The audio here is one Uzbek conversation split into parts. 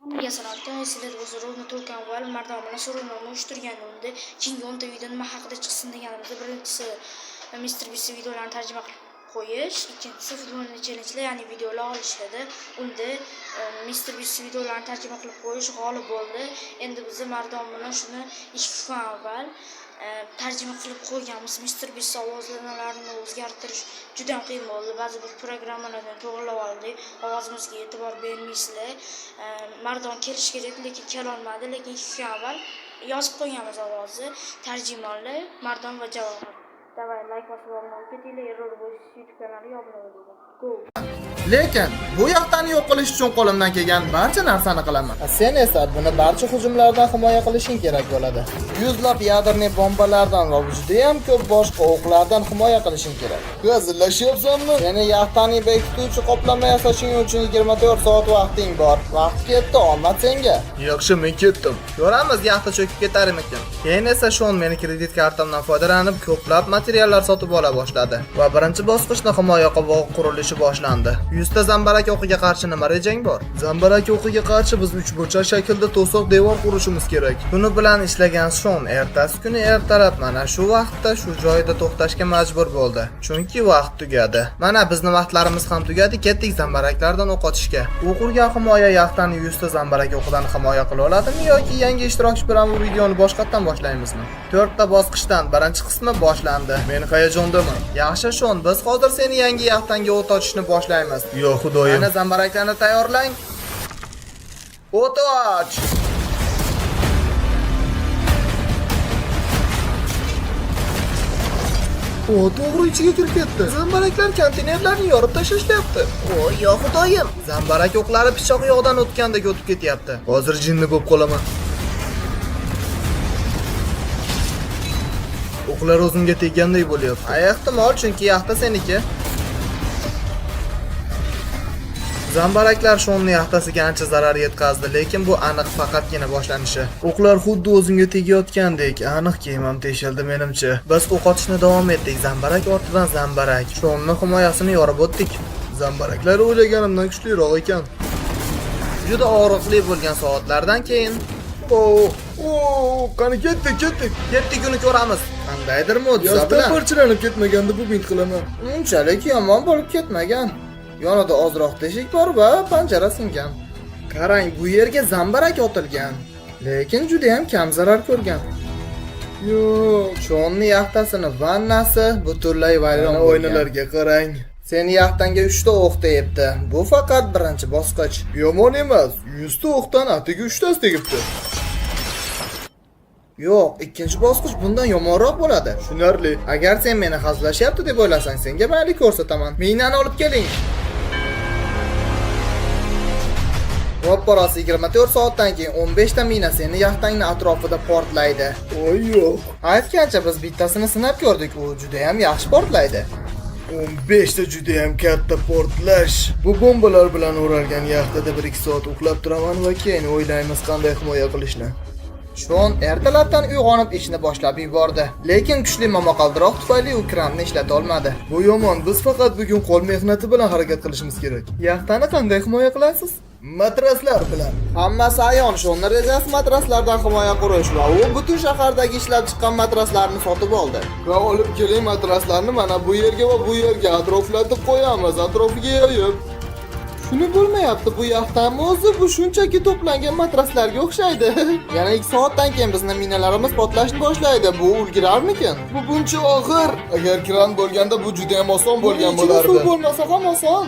Hammaga salom alaykum. Sizlar o'zi ровно 4 kun avval Mardon bilan so'rovnoma uyushtirgandi. Unda keyingi 10 ta video nima haqida chiqsin deganimizda, birinchisi Mr. Beast videolarini tarjima qilib qo'yish, ikkinchisi futbolni challengelar, ya'ni videolar olish edi. Unda Mr. Beast videolarini tarjima qilib qo'yish g'olib bo'ldi. Endi biz Mardon bilan shuni 2 kun avval tarjima qilib qo'yganmiz. Mr. Beast ovozlarini o'zgartirish juda ham qiyin bo'ldi. Ba'zi bir programmalardan to'g'rilab oldik. Ovozimizga e'tibor bermaysizlar. Mardon kelishi kerak, lekin kelolmadi. Lekin 2 kun avval yozib qo'yganmiz ovozni. Tarjimonlar Mardon va Javohir. Давай, layk bosib obuna bo'lib ketinglar. Error Boys YouTube kanaliga obuna bo'linglar. Go! Lekin bu yaxtani yo'q qilish uchun qo'limdan kelgan barcha narsani qilaman. Sen esa buni barcha hujumlardan himoya qilishing kerak bo'ladi. Yuzlab ядерный bombalardan va juda ham ko'p boshqa o'qlardan himoya qilishing kerak. Hazillashyapsanmi? Seni yaxtani bekituvchi qoplama yasashing uchun 24 soat vaqting bor. Vaqt ketdi, omad senga. Yaxshi, men ketdim. Ko'ramiz, yaxta cho'kib ketarmikin. Keyin esa Shon meni kredit kartamdan foydalanib ko'plab materiallar sotib ola boshladi va birinchi bosqichni himoya qovog'i qurilishi boshlandi. 100 ta zambarak o'qiga qarshi nima rejang bor? Zambarak o'qiga qarshi biz uchburchak shaklda to'siq devor qurishimiz kerak. Tuni bilan ishlagan Shon ertasi kuni ertalab mana shu vaqtda shu joyda to'xtashga majbur bo'ldi. Chunki vaqt tugadi. Mana bizni vaqtlarimiz ham tugadi, ketdik zambaraklardan o'q otishga. U qurgan himoya yaxtani 100 ta zambarak o'qidan himoya qila oladimi yoki yangi ishtirokchi bilan bu videoni boshqatdan boshlaymizmi? To'rtta bosqichdan birinchi qismi boshlandi. Men hayajondaman. Yaxshi Shon, biz hozir seni yangi yaxtanga o't ochishni boshlaymiz. Yo xudoyim. Mana zambaraklarni tayyorlang. O't och! O, to'g'ri ichiga kirib ketdi. Zambaraklar konteynerlarni yorib tashlashyapti. O, yo xudoyim. Zambarak o'qlari pichoq yog'dan o'tgandek o'tib ketyapti. Hozir jinni bo'lib qolaman. O'qlar o'zimga teggandek bo'lyapti. A, ehtimol, chunki yaxta seniki. Zambaraklar Shonni yaxtasiga ancha zarar yetkazdi, lekin bu aniq faqatgina boshlanishi. O'qlar xuddi o'zimga tegayotgandek, aniq kiyimim teshildi menimcha. Biz o'q otishni davom etdik, zambarak ortidan zambarak. Shonni himoyasini yorib o'tdik. Zambaraklar o'ylaganimdan kuchliroq ekan. Juda og'riqli bo'lgan soatlardan keyin O, o, qani ketdik, ketdik. ketdik, uni ko'ramiz. Qandaydir mo'jiza Yaxta bilan. parchalanib ketmagan deb umid qilaman. Unchalik yomon bo'lib ketmagan. Yonida ozroq teshik bor va panjara singan. Qarang, bu yerga zambarak otilgan, lekin juda ham kam zarar ko'rgan. Yo'q. Shonni yaxtasini vannasi butunlay vayron Mana bo'lgan. oynalarga qarang. Seni yaxtanga 3 ta o'q tegibdi. Bu faqat birinchi bosqich. Yomon emas. 100 ta o'qdan atigi 3 tasi tegibdi. Yo'q, ikkinchi bosqich bundan yomonroq bo'ladi. Tushunarli. Agar sen meni hazillashyapti deb o'ylasang, senga mayli ko'rsataman. Minani olib keling. Roppa-rosa 24 soatdan keyin 15 ta mina seni yaxtangni atrofida portlaydi. Oy yo'q. Aytgancha, biz bittasini sinab ko'rdik, u juda ham yaxshi portlaydi. 15 ta juda ham katta portlash. Bu bombalar bilan o'ralgan yaxtada 1-2 soat uxlab turaman va keyin o'ylaymiz qanday himoya qilishni. Shon ertalabdan uyg'onib ishni boshlab yubordi. Lekin kuchli momaqaldiroq tufayli u kranni ishlata olmadi. Bu yomon. Biz faqat bugun qo'l mehnati bilan harakat qilishimiz kerak. Yaxtani qanday himoya qilasiz? Matraslar bilan. Hammasi ayon, Shonni rejasi matraslardan himoya qurish va u butun shahardagi ishlab chiqqan matraslarni sotib oldi. Va olib keling matraslarni mana bu yerga va bu yerga atroflatib qo'yamiz, atrofiga yoyib. Shuni bo'lmayapti, bu yaxtami o'zi, bu shunchaki to'plangan matraslarga o'xshaydi. Yana 2 soatdan keyin bizni minalarimiz portlashni boshlaydi. Bu ulgurarmikin? Bu buncha og'ir. Agar kran bo'lganda bu juda ham oson bo'lgan Buning ichida suv bo'lardi. bo'lmasa ham oson.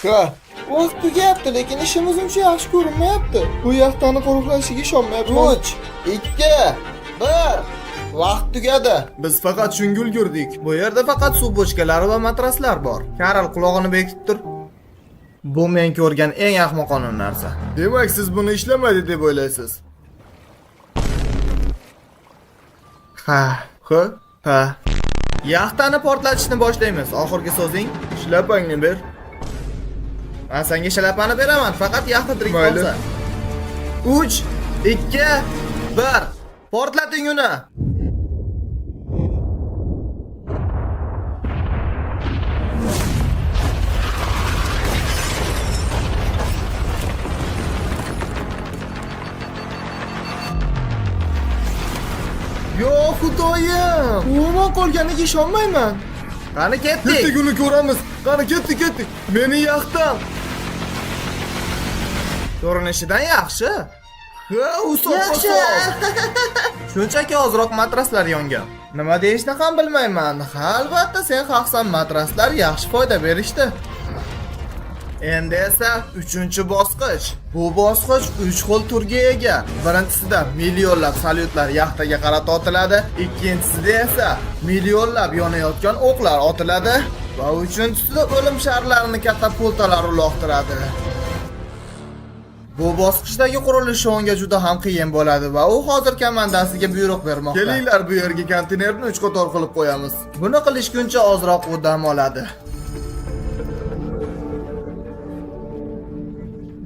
Ha, Vaqt tugayapti, lekin ishimiz uncha yaxshi ko'rinmayapti. bu yaxtani qo'riqlashiga ishonmayapman. 3, 2, 1. Vaqt tugadi. Biz faqat shunga ulgurdik. Bu yerda faqat suv bochkalari va matraslar bor. Karl, qulog'ini bekitib tur. Bu men ko'rgan eng ahmoqona narsa. Demak, siz buni ishlamaydi deb o'ylaysiz. Ha, Ha? ha. Yaxtani portlatishni boshlaymiz. Oxirgi so'zing? Shlapangni ber. Men senga shlapani beraman, faqat yaxta tirik Mayli. qolsa. 3, 2, 1. Portlating uni. Xudoyim! U omon qolganiga ishonmayman. Qani ketdik. Ketdik, uni ko'ramiz. Qani ketdik, ketdik. Meni yaxtam. Ko'rinishidan yaxshi. Ha, u Yaxshi. Shunchaki ozroq matraslar yongan. Nima deyishni ham bilmayman. Ha, albatta sen haqsan, matraslar yaxshi foyda berishdi. Endi esa 3-bosqich. Bu bosqich 3 xil turga ega. Birinchisida millionlab salyutlar yaxtaga qarata otiladi, ikkinchisida esa millionlab yonayotgan o'qlar otiladi va uchinchisida o'lim sharlarini katapultalar uloqtiradi. Bu bosqichdagi qurilish Shonga juda ham qiyin bo'ladi va u hozir komandasiga buyruq bermoqda. Kelinglar, bu yerga konteynerni 3 qator qilib qo'yamiz. Buni qilishguncha ozroq u dam oladi.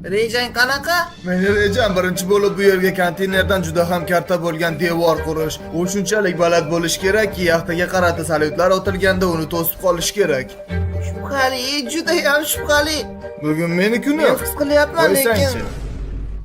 Rejang qanaqa? Meni rejam birinchi bo'lib bu yerga konteynerdan juda ham katta bo'lgan devor qurish. U shunchalik baland bo'lishi kerakki, yaxtaga qarata salyutlar otilganda uni to'sib qolish kerak. Shubhali, juda ham shubhali. Bugun meni kunim. Men his qilyapman Qo'ysangchi. lekin.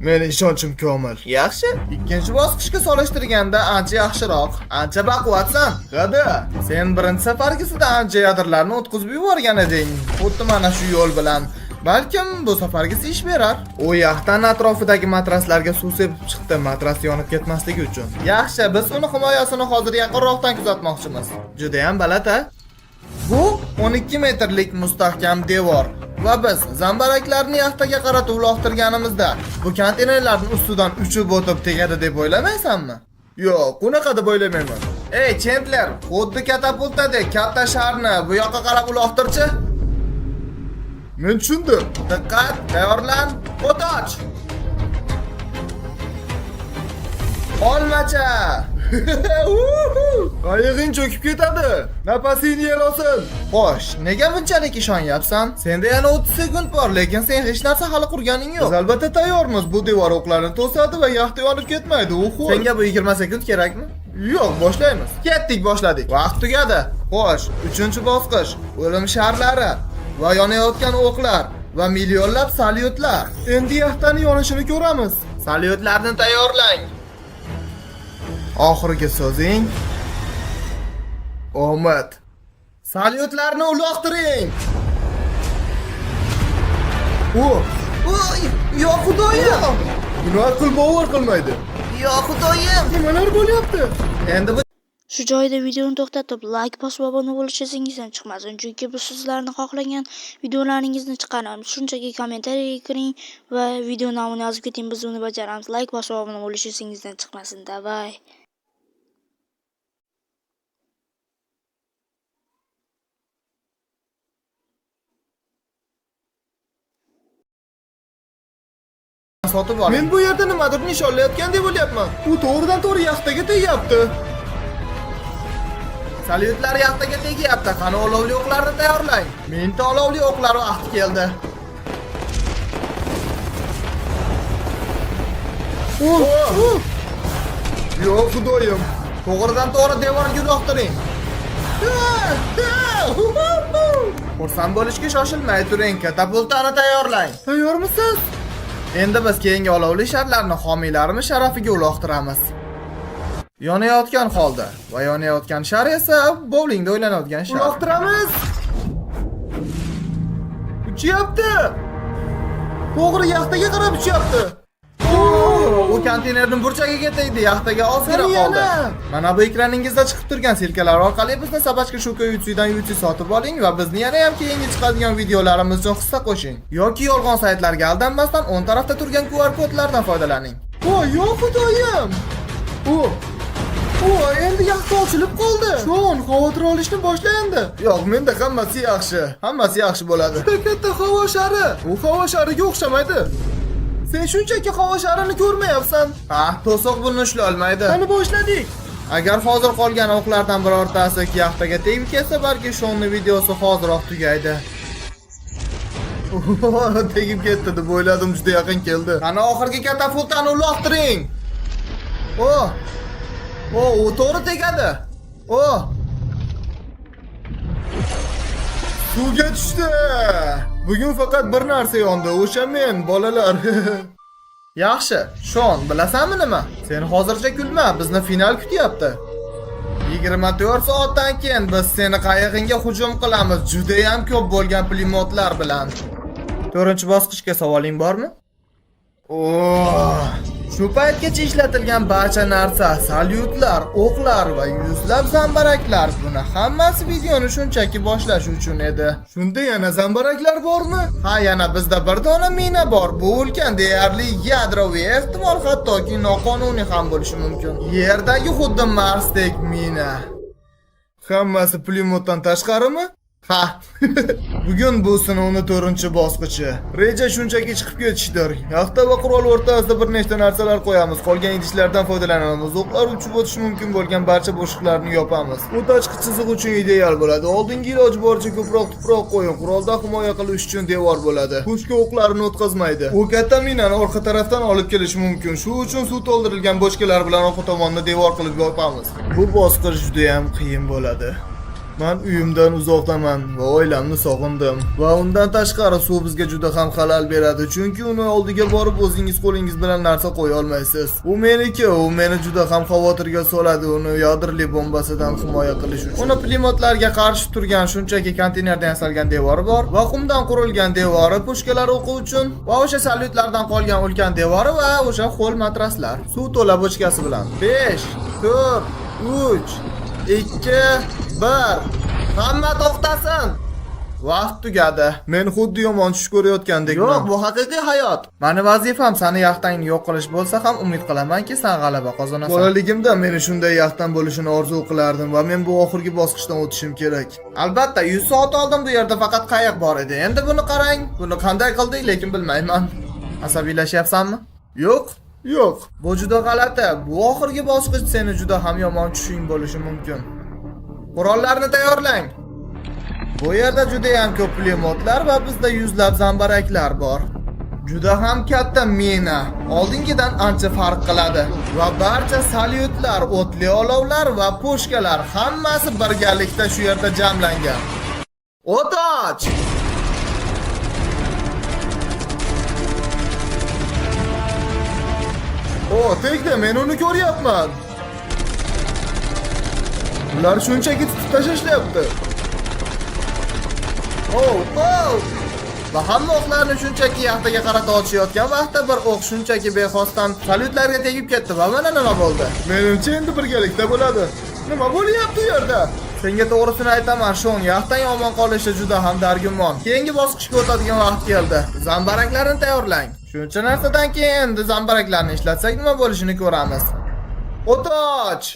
Meni ishonchim komil. Yaxshi. Ikkinchi bosqichga solishtirganda ancha yaxshiroq. Ancha baquvvatsan. Hada. Sen birinchi safargisida ancha yadrlarni o'tkazib yuborgan eding. Xuddi mana shu yo'l bilan. Balkim bu safargisi ish berar. U yaxtan atrofidagi matraslarga suv sepib chiqdi, matras yonib ketmasligi uchun. Yaxshi, biz uni himoyasini hozir yaqinroqdan kuzatmoqchimiz. Juda ham baland a? Bu 12 metrlik mustahkam devor va biz zambaraklarni yaxtaga qarata uloqtirganimizda bu konteynerlarning ustidan uchib o'tib tegadi deb o'ylamaysanmi? Yo'q, unaqa deb o'ylamayman. Ey Chandler, xuddi katapultadek katta sharni bu yoqqa qarab uloqtirchi. Men tushundim. Diqqat, tayyorlan, o't och. Olmacha. Qayig'ing cho'kib ketadi. Nafasingni yer olsin. Xo'sh, nega bunchalik ishonyapsan? Senda yana 30 sekund bor, lekin sen hech narsa hali qurganing yo'q. Biz albatta tayyormiz. Bu devor o'qlarni to'sadi va yaxta yonib ketmaydi. U ho'l. Senga bu 20 sekund kerakmi? Yo'q, boshlaymiz. Ketdik, boshladik. Vaqt tugadi. Xo'sh, 3-bosqich, o'lim sharlari va yonayotgan o'qlar va millionlab salyutlar. Endi yaxtani yonishini ko'ramiz. Salyutlarni tayyorlang. Oxirgi so'zing. Omad. Salyutlarni uloqtiring. O, Oy, yo xudoyim! buni aql bovar qilmaydi. Yo xudoyim! Nimalar bo'lyapti? Endi bu Shu joyda videoni to'xtatib, like bosib obuna bo'lish esingizdan chiqmasin, chunki biz sizlarni xohlagan videolaringizni chiqaramiz. Shunchaki kommentariyaga kiring va video nomini yozib keting, biz uni bajaramiz. Like bosib obuna bo'lish esingizdan chiqmasin. Davay. sotib oling. Men bu yerda nimadir nishonlayotgan deb o'ylayapman. U to'g'ridan to'g'ri yaxtaga tegyapti. Salyutlar yaxtaga tegyapti. Qani olovli o'qlarni tayyorlang. Mingta olovli o'qlar vaqti keldi. O, o. Yo xudoyim. To'g'ridan to'g'ri devorga uloqtiring. Xursand bo'lishga shoshilmay turing, katapultani tayyorlang. Tayyormisiz? Endi biz keyingi olovli sharlarni homiylarimiz sharafiga uloqtiramiz. Yonayotgan holda va yonayotgan shar esa bowlingda o'ynanadigan shar. Uloqtiramiz. Uchyapti. To'g'ri yaxtaga qarab uchyapti. U konteynerning burchagiga tegdi, yaxtaga ozgina Qani qoldi. yana? Mana bu ekraningizda chiqib turgan silkalar orqali bizni Sabachka Shuka UC'dan UC sotib oling va bizni yana ham keyingi chiqadigan videolarimiz uchun hissa qo'shing. Yoki yolg'on saytlarga aldanmasdan o'ng tarafda turgan QR kodlardan foydalaning. Voy, yo xudoyim. O. O, endi yaxta ochilib qoldi. Shon, xavotir olishni boshla endi. Yo'q, menda hammasi yaxshi. Hammasi yaxshi bo'ladi. Juda katta havo shari. U havo shariga o'xshamaydi. Sen shunchaki havo sharini ko'rmayapsan. Ha, to'siq buni ushlay olmaydi. Qani boshladik. Agar hozir qolgan o'qlardan birortasi yaxtaga tegib ketsa, balki Shonni videosi hoziroq tugaydi. Tegib ketdi deb o'yladim, juda yaqin keldi. Qani oxirgi katapultani uloqtiring. O! O, u to'g'ri tegadi. O! Suvga tushdi. Bugun faqat bir narsa yondi, o'sha men, bolalar. Yaxshi, Shon, bilasanmi nima? Sen hozircha kulma, bizni final kutyapti. 24 soatdan keyin biz seni qayig'ingga hujum qilamiz, judayam ko'p bo'lgan pulemyotlar bilan. To'rtinchi bosqichga savoling bormi? Oh, shu paytgacha ishlatilgan barcha narsa, salyutlar, o'qlar va yuzlab zambaraklar, buni hammasi videoni shunchaki boshlash uchun edi. Shunda yana zambaraklar bormi? Ha, yana bizda bir dona mina bor. Bu ulkan deyarli yadroviy, ehtimol hattoki noqonuniy ham bo'lishi mumkin. Yerdagi xuddi Marsdek mina. Hammasi pulemyotdan tashqarimi? Ha. Bugun bu sinovni to'rtinchi bosqichi. Reja shunchaki chiqib ketishdir. Yaxta va qurol o'rtasida bir nechta narsalar qo'yamiz. Qolgan idishlardan foydalanamiz. O'qlar uchib o'tishi mumkin bo'lgan barcha bo'shliqlarni yopamiz. U tashqi chiziq uchun ideal bo'ladi. Oldingi iloji boricha ko'proq tuproq qo'ying. Quroldan himoya qilish uchun devor bo'ladi. Pushka o'qlarini o'tkazmaydi. U katta minani orqa tarafdan olib kelish mumkin. Shu uchun suv to'ldirilgan bochkalar bilan orqa tomonni devor qilib yopamiz. Bu bosqich juda ham qiyin bo'ladi. Man uyimdan uzoqdaman va oilamni sog'indim. Va undan tashqari suv bizga juda ham xalal beradi, chunki uni oldiga borib o'zingiz qo'lingiz bilan narsa qo'ya olmaysiz. U meniki, u meni juda ham xavotirga soladi uni yadrli bombasidan himoya qilish uchun. Uni pulemyotlarga qarshi turgan shunchaki konteynerdan yasalgan devori bor va qumdan qurilgan devori pushkalar o'qi uchun va o'sha salyutlardan qolgan ulkan devori va o'sha ho'l matraslar. Suv to'la bochkasi bilan. 5, 4, 3, 2, 1. Hamma to'xtasin. Vaqt tugadi. Men xuddi yomon tush ko'rayotgandekman. Yo'q, bu haqiqiy hayot. Mani vazifam sani yaxtangni yo'q qilish bo'lsa ham umid qilamanki, sen g'alaba qozonasan. Bolaligimda meni shunday yaxtam bo'lishini orzu qilardim va men bu oxirgi bosqichdan o'tishim kerak. Albatta, 100 soat oldin bu yerda faqat qayiq bor edi. Endi buni qarang. Buni qanday qildik, lekin bilmayman. Asabiylashyapsanmi? Yo'q, yo'q. Bu juda g'alati. Bu oxirgi bosqich seni juda ham yomon tushing bo'lishi mumkin. Qurollarni tayyorlang. Bu yerda juda ham ko'p pulemyotlar va bizda yuzlab zambaraklar bor. Juda ham katta mina, oldingidan ancha farq qiladi va barcha salyutlar, o'tli olovlar va pushkalar hammasi birgalikda shu yerda jamlangan. O't och! O, tegdi, men uni ko'ryapman. Ular shunchaki tutib tashlashyapti. Oh, oh! Va hamma o'qlarni shunchaki yaxtaga qarata otishayotgan vaqtda bir o'q shunchaki bexosdan salyutlarga tegib ketdi va mana nima bo'ldi. Menimcha endi birgalikda bo'ladi. Nima bo'lyapti u yerda? Senga to'g'risini aytaman, Shon, yaxtang omon qolishi juda ham dargumon. Keyingi bosqichga o'tadigan vaqt keldi. Zambaraklarni tayyorlang. Shuncha narsadan keyin endi zambaraklarni ishlatsak nima bo'lishini ko'ramiz. O'toch!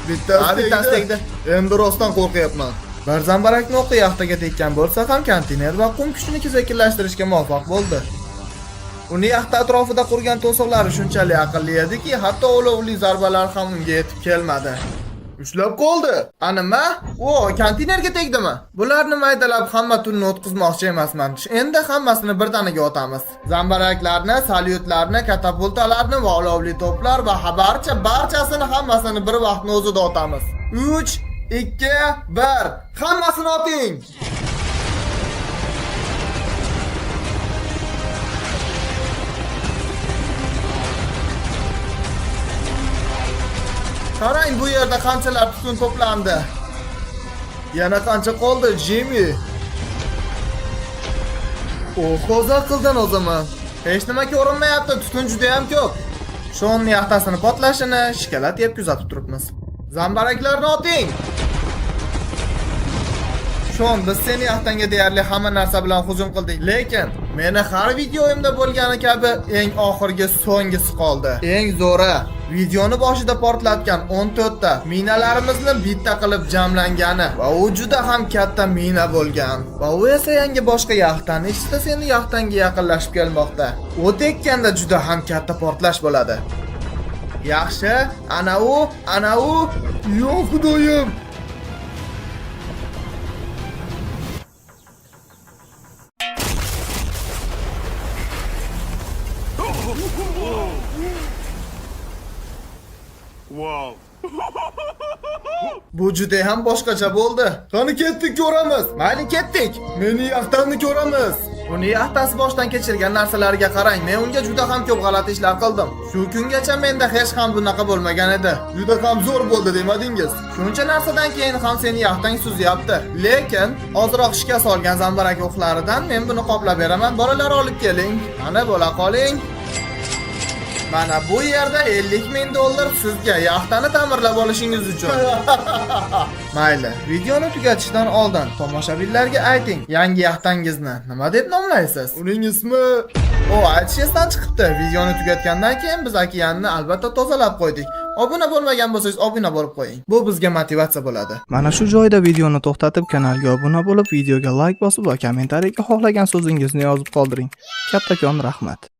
Bittasi Ha, bittasi tegdi. tegdi. Endi rostdan qo'rqyapman. Bir zambarakni o'qi yaxtaga tekkan bo'lsa ham konteyner va qum kuchini sekinlashtirishga muvaffaq bo'ldi. Uni yaxta atrofida qurgan to'siqlari shunchalik aqlli ediki, hatto olovli zarbalar ham unga yetib kelmadi. Ushlab qoldi. A nima? O, konteynerga tegdimi? Bularni maydalab hamma tunni o'tkazmoqchi emasman. Endi hammasini birdaniga otamiz. Zambaraklarni, salyutlarni, katapultalarni va olovli to'plar va barcha barchasini hammasini bir vaqtni o'zida otamiz. 3 2 1 Hammasini oting! Qarang, bu yerda qanchalar tutun to'plandi. Yana qancha qoldi, Jimmy? Oh, hozir aqldan ozaman. Hech nima ko'rinmayapti, tutun juda ham ko'p. Shonni yaxtasini portlashini shikolat yeb kuzatib turibmiz. Zambaraklarni oting! Shon, biz seni yaxtangga deyarli hamma narsa bilan hujum qildik, lekin meni har videoyimda bo'lgani kabi eng oxirgi so'nggisi qoldi. Eng zo'ri, videoni boshida portlatgan 14 ta minalarimizni bitta qilib jamlangani va u juda ham katta mina bo'lgan. Va u esa yangi boshqa yaxtani ichida seni yaxtangga yaqinlashib kelmoqda. U tekkanda juda ham katta portlash bo'ladi. Yaxshi, ana u, ana u. Yo, xudoyim. Bu juda ham boshqacha bo'ldi. Qani ketdik ko'ramiz. Mayli ketdik. Meni yaxtamni ko'ramiz. Uni yaxtasi boshdan kechirgan narsalarga qarang. Men unga juda ham ko'p g'alati ishlar qildim. Shu kungacha menda hech ham bunaqa bo'lmagan edi. Juda ham zo'r bo'ldi demadingiz. Shuncha narsadan keyin ham seni yaxtang suzyapti. Lekin ozroq shikast olgan zambarak o'qlaridan men buni qoplab beraman. Bolalar, olib keling. Mana, bo'la qoling. Mana bu yerda 50 ming dollar sizga yaxtani ta'mirlab olishingiz uchun. Mayli, videoni tugatishdan oldin tomoshabinlarga ayting, yangi yaxtangizni nima deb nomlaysiz? Uning ismi. O, aytish esdan chiqibdi. Videoni tugatgandan keyin biz okeanni albatta tozalab qo'ydik. Obuna bo'lmagan bo'lsangiz, obuna bo'lib qo'ying. Bu bizga motivatsiya bo'ladi. Mana shu joyda videoni to'xtatib, kanalga obuna bo'lib, videoga like bosib va kommentariyaga xohlagan so'zingizni yozib qoldiring. Kattakon rahmat.